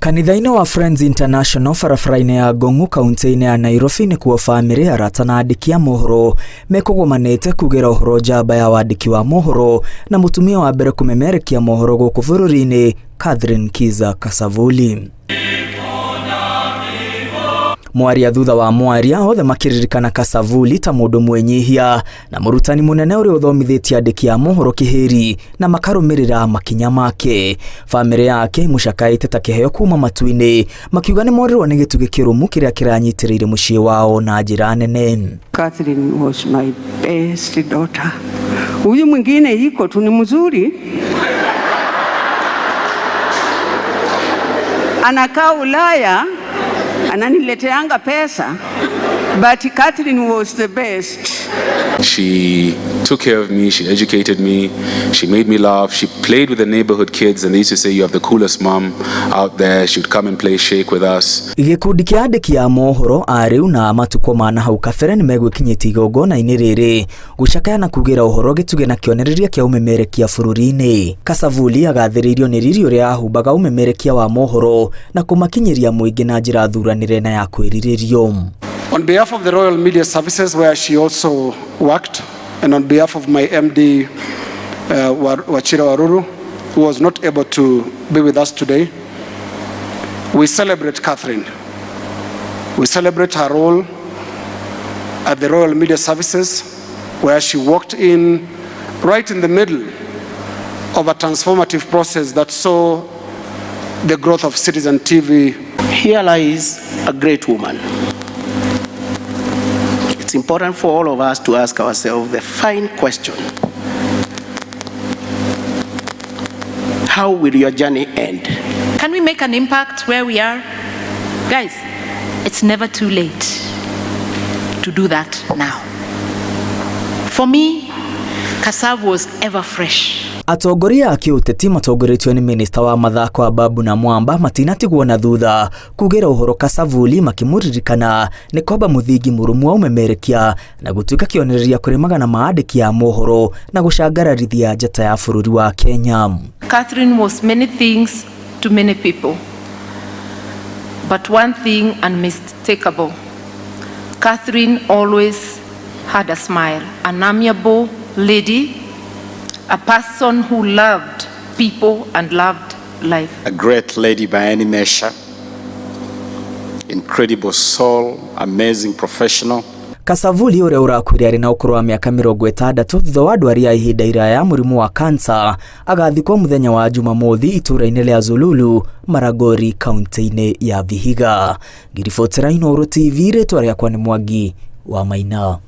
Kanitha-inĩ wa Friends International barabara-inĩ ya Ngong'u kaunti-inĩ ya Nairobi nĩkuo bamĩrĩ, arata na andĩki a mohoro mekũgomanĩte kugĩra ũhoro njamba ya wandĩki wa mohoro na mũtumia wa mbere kũmemerekia mohoro gũkũ bũrũri-inĩ Catherine Kiza Kasavuli. Mwaria thutha wa mwaria othe makĩririkana Kasavuli ta mũndũ mwĩnyihia na mũrutani mũnene ũrĩa ũthomithĩtie andĩki a mohoro kĩhĩri na makarũmĩrĩra makinya make. Bamĩrĩ yake ĩmũcakaĩte ta kĩheo kuma matu-inĩ, makiuga nĩ morirwo nĩ gĩtugĩ kĩrũmu kĩrĩa kĩranyitĩrĩire mũciĩ wao na njĩra nene. Catherine was my best daughter. Huyu mwingine iko tu ni mzuri, anakaa Ulaya, ananileteanga pesa, but Catherine was the best. She took care of me, she educated me, she made me laugh, she played with the neighborhood kids, and they used to say, "You have the coolest mom out there." She would come and play shake with us. Gĩkundi kĩa andĩki a mohoro a rĩu na matukũ ma nahau kabere nĩ megwĩkinyĩtie igongona-inĩ rĩrĩ gũcakaya na kugĩra ũhoro gĩtugĩ na kĩonereria kĩa ũmemerekia bũrũri-inĩ. Kasavuli agathĩrĩirio nĩ riri ũrĩa ahumbaga ũmemerekia wa mohoro na kũmakinyĩria mũingĩ na njĩra thuranĩre na ya kwĩrirĩrio. On behalf of the Royal Media Services, where she also worked, and on behalf of my MD, Wachira Waruru, who was not able to be with us today, we celebrate Catherine. We celebrate her role at the Royal Media Services, where she walked in right in the middle of a transformative process that saw the growth of Citizen TV. Here lies a great woman. It's important for all of us to ask ourselves the fine question: how will your journey end? Can we make an impact where we are? Guys, it's never too late to do that now. For me, Kasav was ever fresh. Atongoria a kĩũteti matongoretio nĩ minista wa mathako Ababu Namwamba matinatigwo na thutha kugĩra ũhoro Kasavuli makĩmũririkana nĩ kwamba mũthingi mũrũmu wa ũmemerekia na gũtuĩka kĩonereria kũrĩ magana ma andĩki a mohoro na gũcangararithia njata ya bũrũri wa Kenya. Catherine was many things to many people, but one thing unmistakable: Catherine always had a smile, an amiable lady, a person who loved people and loved life. A great lady by any measure, incredible soul, amazing professional. Kasavuli ũrĩa ũrakuire arĩ na ũkũrũ wa mĩaka 60 thutha wa ndwari ya ihinda iraya ya mũrimũ wa kansa agathikwo mũthenya wa Jumamothi itũũra-inĩ rĩa Zululu, Maragoli, kaunti-inĩ ya Vihiga. Ngiribotera Inooro TV, rĩtwa rĩakwa nĩ Mwangi wa Maina.